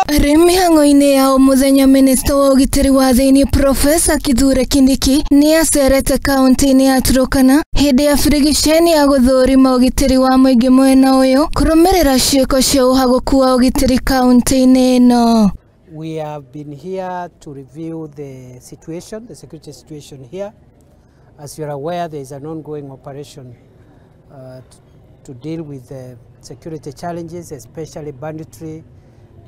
Arĩ mĩhang'o-inĩ ya o mũthenya, Minista wa ũgitĩri wa thĩinĩ Profesa Kithure Kindiki nĩ acerete kaunti-inĩ ya Turkana hĩndĩ ya birigiceni ya gũthũrima ũgitĩri wa mũingĩ mwena ũyũ kũrũmĩrĩra ciĩko cia ũhagũku wa ũgitĩri kaunti-inĩ ĩno. We have been here to review the situation, the security situation here. As you are aware, there is an ongoing operation to deal with the security challenges, especially banditry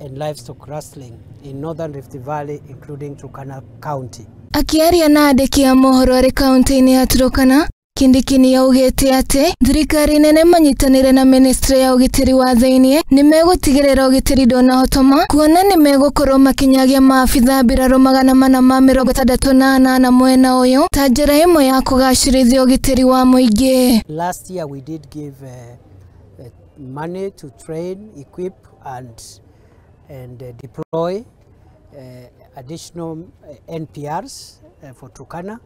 and livestock rustling in northern Rift Valley, including Turkana County. Akiaria na andĩki a mohoro arĩ kaunti-inĩ ya Turkana, Kindiki nĩ augĩte atĩ thirikari nene manyitanĩire na ministry ya ũgitĩri wa thĩinĩ nĩ megũtigĩrĩra ũgitĩri ndũnahotoma, kuona nĩ megũkorwo makinyagia maabitha mbirarũ 468 mwena ũyũ ta njĩra ĩmwe ya kũgacĩrithia ũgitĩri wa mũingĩ. Last year we did give money to train, equip and deploy additional NPRs for Turkana.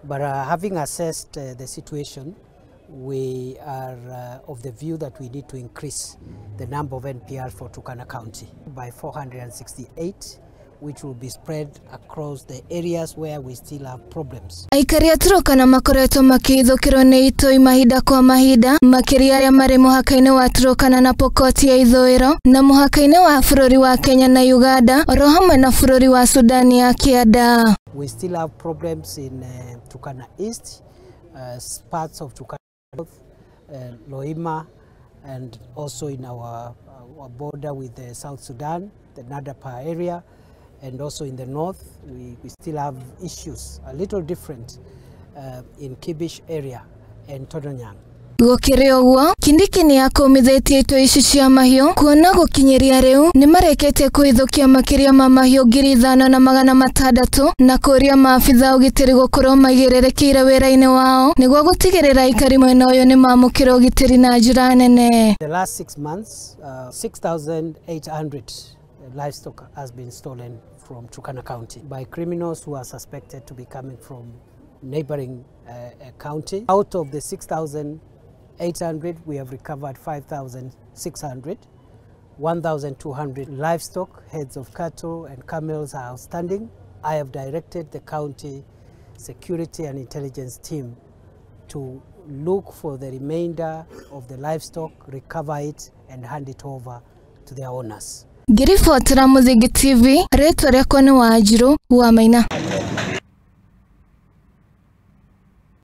But having assessed the situation, we are of the view that we need to increase the number of NPRs for Turkana County by 468, which will be spread across the areas where we still have problems. Aikari a Turkana makoretwo makĩhithũkĩrwo nĩ itoi mahinda kwa mahinda, makĩria arĩa marĩ mũhaka-inĩ wa Turkana na Pokot ya ithũĩro na mũhaka-inĩ wa bũrũri wa Kenya na Uganda oro hamwe na bũrũri wa Sudan ya kĩanda. We still have problems in Turkana East, parts of Turkana North, Loima, and also in our border with South Sudan, the Nadapa area, and also in the north, we still have issues, a little different, in Kibish area and Todonyang. Gũkĩrĩ ũguo, Kindiki nĩ akũmithĩtie itoi ici cia mahiũ kuona gũkinyĩria rĩu nĩ marĩkĩtie kũhithũkia makĩria ma mahiũ 5600 na kũria maabitha ũgitĩri gũkorwo maigĩrĩrĩkĩire wĩra-inĩ wao nĩguo gũtigĩrĩra aikari mwena ũyũ nĩ mamũkĩra ũgitĩri na njĩra nene. The last 6 months, 6,800 livestock has been stolen from Turkana County by criminals who are suspected to be coming from neighboring county. Out of the 6,800, we have recovered 5,600. 1,200 livestock, heads of cattle and camels are outstanding. I have directed the county security and intelligence team to look for the remainder of the livestock, recover it and hand it over to their owners. Ngĩribotera Mũthingi TV, rĩtwa rĩakwa nĩ Wanjirũ wa Maina.